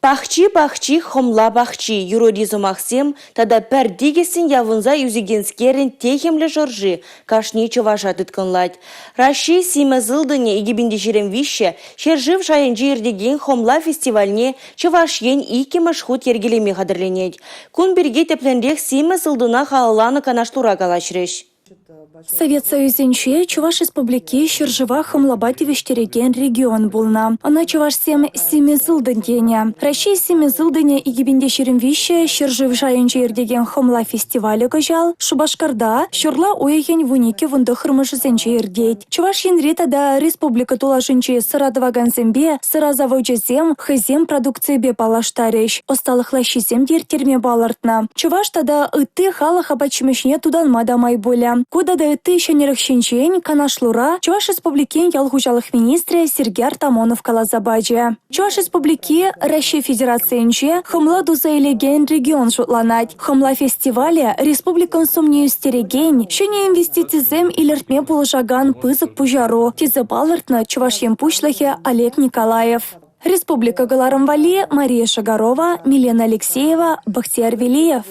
Пахчи-пахчи, хӑмла пахчи, юрӑри сӑмахсем тата пӗр тикӗссӗн явӑнса ӳсекенскерӗн техӗмлӗ шӑрши кашни чӑваша тыткӑнлать. Раҫҫей «симӗс ылтӑнӗ 2023» ҫӗршыв шайӗнче иртекен хӑмла фестивальне Чӑваш Ен иккӗмӗш хут йӗркелеме хатӗрленет. Кун пирки тӗплӗнрех симӗс ылтӑна халалланӑ канашлура калаҫрӗҫ. Совет Союзӗнче Чӑваш Республики ҫӗршыва хӑмлапа тивӗҫтерекен регион пулнӑ. Ӑна чӑвашсем «симӗс ылтӑн» тенӗ. Раҫҫей «симӗс ылтӑнӗ 2023» ҫӗршыв шайӗнче иртекен хӑмла фестивалӗ кӑҫал Шупашкарта ҫурла уйӑхӗн 12-19-мӗшӗсенче иртет. Чӑваш Енри тата республика тулашӗнчи сӑра тӑвакансемпе сӑра завочӗсем хӑйсен продукцийӗпе паллаштарӗҫ, ӑсталӑх лаҫҫисем те ирттерме палӑртнӑ. Чӑваш тата ытти халӑх апат-ҫимӗҫне тутанма та май пулӗ. Ку тата ытти ҫӗнӗлӗх ҫинчен канашлура Чӑваш Республикин ял хуҫалӑх министрӗ Сергей Артамонов каласа пачӗ. Чӑваш Республики Раҫҫей Федерацийӗнче хӑмла туса илекен регион шутланать. Хӑмла фестивалӗ республикӑн сумне ӳстерекен, ҫӗнӗ инвестицисем илӗртме пулӑшакан пысӑк пуҫару, тесе палӑртнӑ Чӑваш Ен Пуҫлӑхӗ Олег Николаев. Республика кӑларӑм валли Мария Шагарова, Милена Алексеева, Бахтияр Велиев.